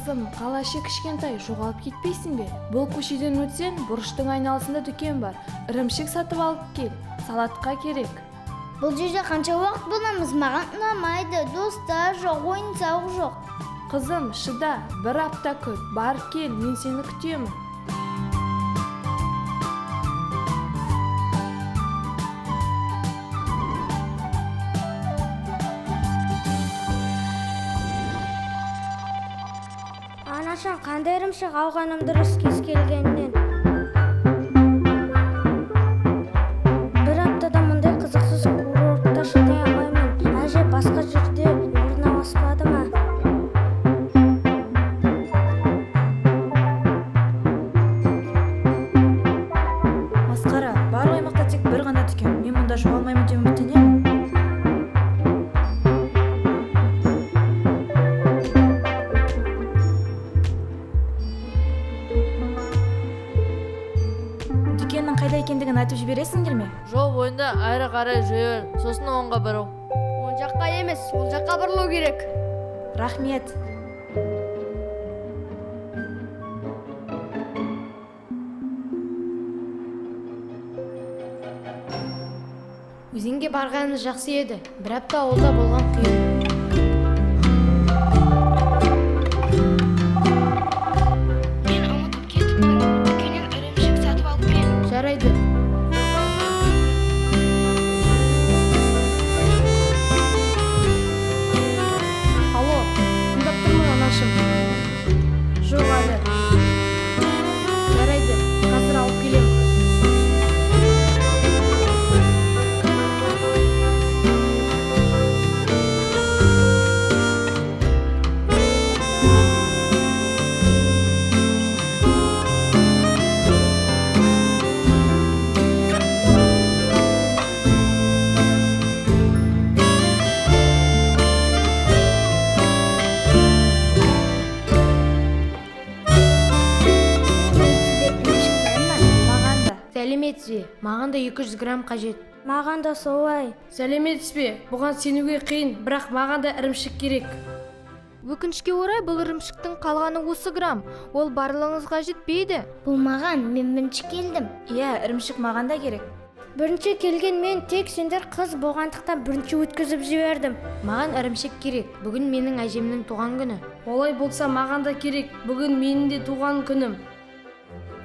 Қызым, қала іші кішкентай, жоғалып кетпейсің бе? Бұл көшеден өтсең, бұрыштың айналасында дүкен бар. Ірімшік сатып алып кел, салатқа керек. Бұл жерде қанша уақыт боламыз? Маған ұнамайды, достар жоқ, ойын-сауық жоқ. Қызым, шыда, бір апта күт, бар кел, мен сені күтемін. Анашым, қандай ірімшік алғаным дұрыс кез келгеннен. Бір аптада мұндай қызықсыз курортта шыдай алмаймын. Әже басқа жерде орналаспады ма? Масқара, барлық аймақта тек бір ғана дүкен. Мен мұнда жоғалмаймын деп үміттенемін. Дүкеннің қайда екендігін айтып жібересіңдер ме? Жол бойында әрі қарай жүре бер, сосын оңға бұрыл. Оң жаққа емес, сол жаққа бұрылу керек. Рахмет. Өзенге барғанымыз жақсы еді. Бір апта ауылда болған қиын. Мен ұмытып кетіппін. Дүкеннен ірімшік сатып алып кел. Жарайды. Алло, тыңдап тұрмын, анашым. Жоқ әлі. Жарайды, қазір алып келемін. Ірімшік бар ма? Маған да. Сәлеметсіз бе? Маған да 200 грамм қажет. Маған да солай. Сәлеметсіз бе? Бұған сенуге қиын, бірақ маған да ірімшік керек. Өкінішке орай, бұл ірімшіктің қалғаны осы грамм. Ол барлығыңызға жетпейді. Бұл маған, мен бірінші келдім. Иә, ірімшік маған да керек. Бірінші келген мен, тек сендер қыз болғандықтан бірінші өткізіп жібердім. Маған ірімшік керек. Бүгін менің әжемнің туған күні. Олай болса маған да керек. Бүгін менің де туған күнім.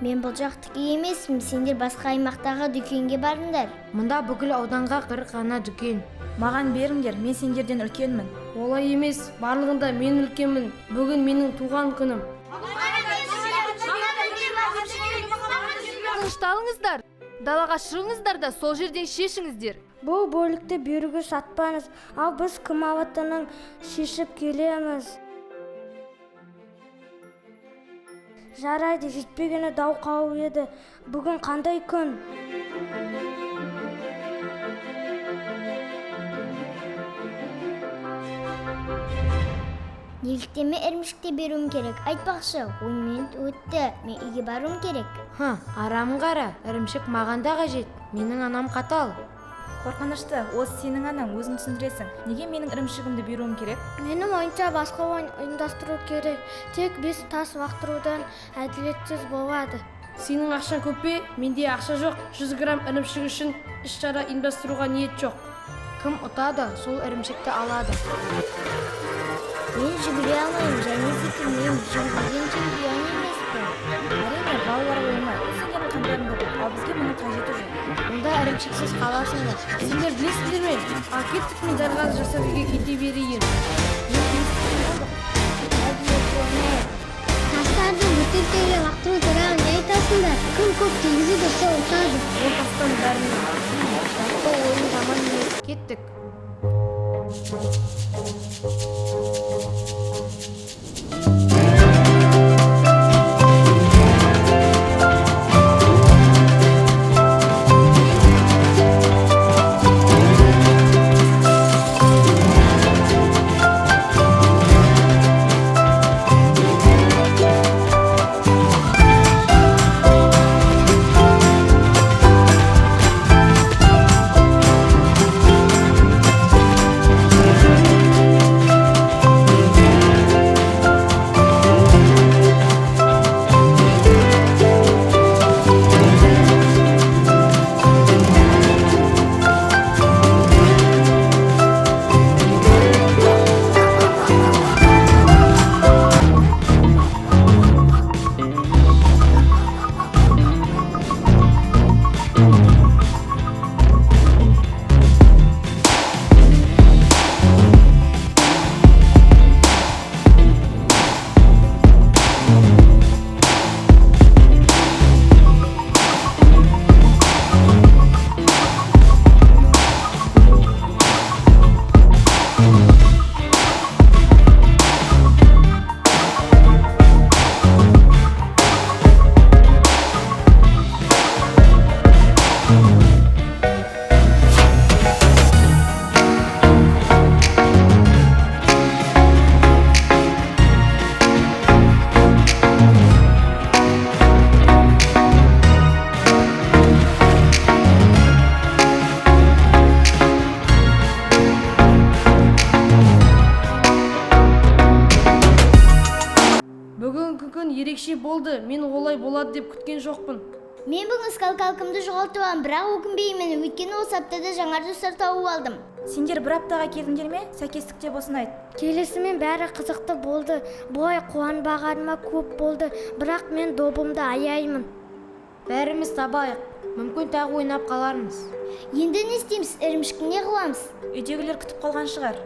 Мен бұл жақтікі емеспін, сендер басқа аймақтағы дүкенге барыңдар. Мұнда бүкіл ауданға бір ғана дүкен. Маған беріңдер, мен сендерден үлкенмін. Олай емес, барлығында мен үлкенмін. Бүгін менің туған күнім. Тынышталыңыздар. Далаға шығыңыздар да сол жерден шешіңіздер. Бұл бөлікті беруге сатпаңыз, ал біз кім алатынын шешіп келеміз. Жарайды, жетпегені дау қауып еді. Бүгін қандай күн? Неліктен мен ірімшікті беруім керек? Айтпақшы, 10 минут өтті, мен үйге баруым керек. Ха, арам қара, ірімшік маған да қажет. Менің анам қатал. Қорқынышты, ол сенің анаң, өзің түсіндіресің. Неге менің ірімшігімді беруім керек? Менің ойымша басқа ойын ұйымдастыру керек. Тек 5 тас лақтырудан әділетсіз болады. Сенің ақшаң көп пе? Менде ақша жоқ. 100 грамм ірімшік үшін іс-шара ұйымдастыруға ниет жоқ. Кім ұтады, сол ірімшікті алады. Мен жүгіре алмаймын және секірмеймін. Жүгірген чемпион емеспін. Әрине, балалар ойыны. Ол сендердің қандарыңда бар, ал бізге мұның қажеті жоқ. Онда ірімшіксіз қаласыңдар. Сендер білесіңдер ме? Ал кеттік, мен дәл қазір жасап үйге кете берейін. Тастарды бөтелкеге лақтыру туралы не айтасыңдар? Кім көп тигізеді, сол ұтады. Ол тастан бәрін жалпы ойын жаман емес. Кеттік. күн ерекше болды. Мен олай болады деп күткен жоқпын. Мен бүгін скакалкамды жоғалтып алдым, бірақ өкінбеймін, өйткені осы аптада жаңа достар тауып алдым. Сендер бір аптаға келдіңдер ме? Сәйкестікте болсын айт. Келісімен бәрі қызықты болды. Бұлай қуанбағаныма көп болды, бірақ мен добымды аяймын. Бәріміз табайық. Мүмкін тағы ойнап қалармыз. Енді не істейміз? Ірімшікті не қыламыз? Үйдегілер күтіп қалған шығар.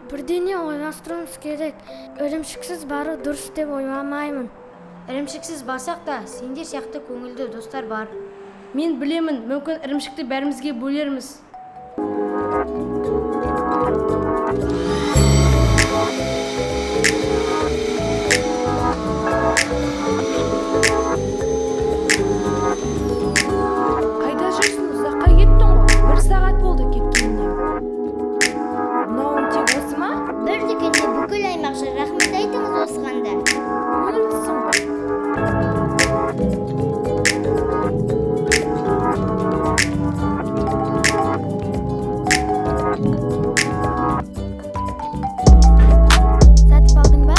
Бірдеңе ойластыруымыз керек. Ірімшіксіз бару дұрыс деп ойламаймын. Ірімшіксіз барсақ та, сендер сияқты көңілді достар бар. Мен білемін, мүмкін ірімшікті бәрімізге бөлерміз. Қайда жүрсің? Ұзаққа кеттің ғой. 1 сағат болды кеткеніне. Мынауың тек осы ма? Бір дүкенде бүкіл аймақ жүр. Рахмет айтыңыз осыған да. Көңілдісің ғой. Сатып алдың ба?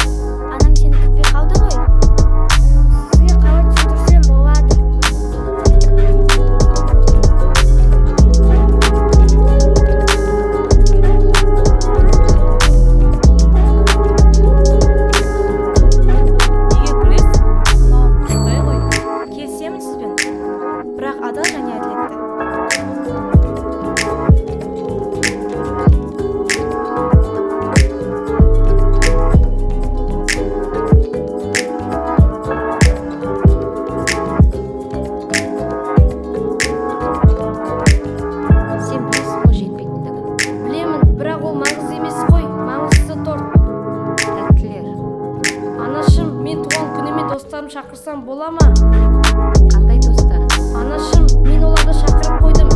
Анаң сені күтпей қалды ғой. Сізге қалай түсіндірсем болады? Неге күлесің? Мынауың құттай ғой. Келісемін сізбен, бірақ адал және әділетті. Сен білесің ғой жетпейтіндігін. Білемін, бірақ ол маңызды емес қой. Маңыздысы торт. Тәттілер. Анашым, мен туған күніме достарым шақырсам бола ма? Қандай достар? Анашым, мен оларды шақырып қойдым.